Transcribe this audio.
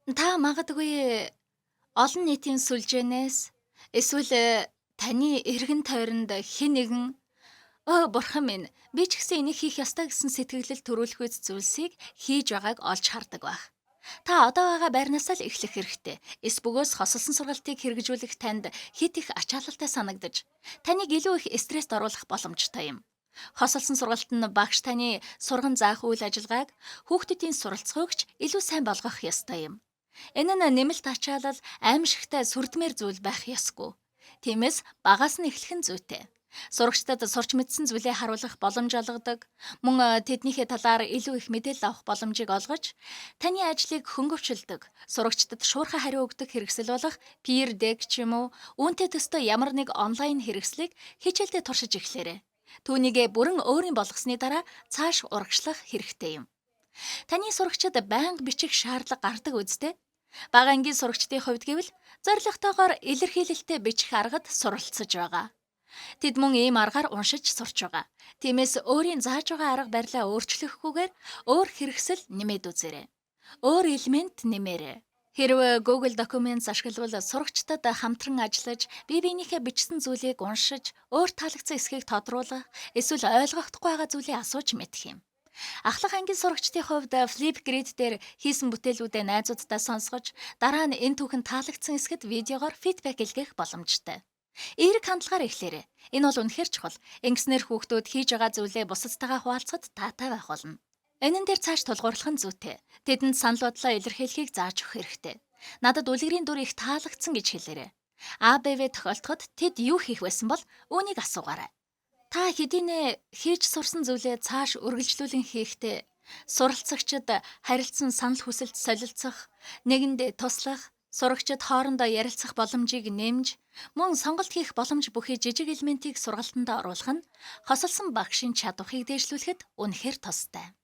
Та магадгүй олон нийтийн сүлжээнээс эсвэл таны эргэн тойронд хэн нэгэн "Өө бурхан минь, би ч гэсэн энийг хийх ёстой" гэсэн сэтгэгдэл төрүүлэхүйц зүйлсийг хийж байгааг олж хардаг байх. Та одоо байгаа байрнаасаа л эхлэх хэрэгтэй. Эс бөгөөс хосолсон сургалтыг хэрэгжүүлэх танд хэт их ачаалалтай санагдаж, таныг илүү их стресст оруулах боломжтой юм. Хосолсон сургалт нь багш таны сурган заах үйл ажиллагааг хүүхдүүдийн суралцахыг ч илүү сайн болгох ёстой юм. Энэ нь нэмэлт ачаалал, аймшигтай сүрдмээр зүйл байх ёсгүй. Тиймээс багаас нь эхлэх нь зүйтэй. Сурагчдад сурч мэдсэн зүйлээ харуулах боломж олгодог. Мөн тэднийхээ талаар илүү их мэдээлэл авах боломжийг олгож, таны ажлыг хөнгөвчлөдөг. Сурагчдад шуурхай хариу өгдөг хэрэгсэл болох Pear Deck ч юм уу, үүнтэй төстэй ямар нэг онлайн хэрэгслийг хичээлдээ туршиж эхлээрэй. Түүнийгээ бүрэн өөрийн болгосны дараа цааш урагшлах хэрэгтэй юм. Таны сурагчид байнга бичих шаардлага гардаг үстэй. Бага ангийн сурагчдын хувьд гэвэл зорилготойгоор илэрхийлэлтэй бичих аргад суралцаж байгаа. Тэд мөн ийм аргаар уншиж сурч байгаа. Тиймээс өөрийн зааж байгаа арга барилаа өөрчлөхгүйгээр өөр хэрэгсэл нэмээд үзээрэй. Өөр элемент нэмээрэй. Хэрвээ Google Documents ашиглавал сурагчдад хамтран ажиллаж, бие биенийхээ бичсэн зүйлийг уншиж, өөр таалагдсан эсэхийг тодруулах, эсвэл ойлгохдохгүй байгаа зүйлээ асууж мэдэх юм. Ахлах ангийн сурагчдын хувьд Flipgrid дээр хийсэн бүтээлүүдээ найзуудтай сонсгож, дараа нь энэ түүхэн таалагдсан эсэхэд видеогоор feedback илгээх боломжтой. Эерэг хандлагаар эхлээрэй. Энэ бол үнэхээр чухал. Ингэснээр хүүхдүүд хийж байгаа зүйлээ бусадтайгаа хуваалцахад таатай байх болно. Энэ дээр цааш тулгуурлах нь зүйтэй. Тэдэнд санал бодлоо илэрхийлэхийг зааж өгөх хэрэгтэй. "Надад үлгэрийн дүр их таалагдсан" гэж хэлээрэй. А, Б, В тохиолдоход тэд юу хийх байсан бол үүнийг асуугаарай. Та хэдийнээ хийж сурсан зүйлээ цааш үргэлжлүүлэн хийхдээ суралцагчид харилцан санал хүсэлт солилцох, нэгэндээ туслах, сурагчид хоорондоо ярилцах боломжийг нэмж, мөн сонголт хийх боломж бүхий жижиг элементийг сургалтанд оруулах нь хосолсон багшийн чадварыг дээшлүүлэхэд үнэхээр тустай.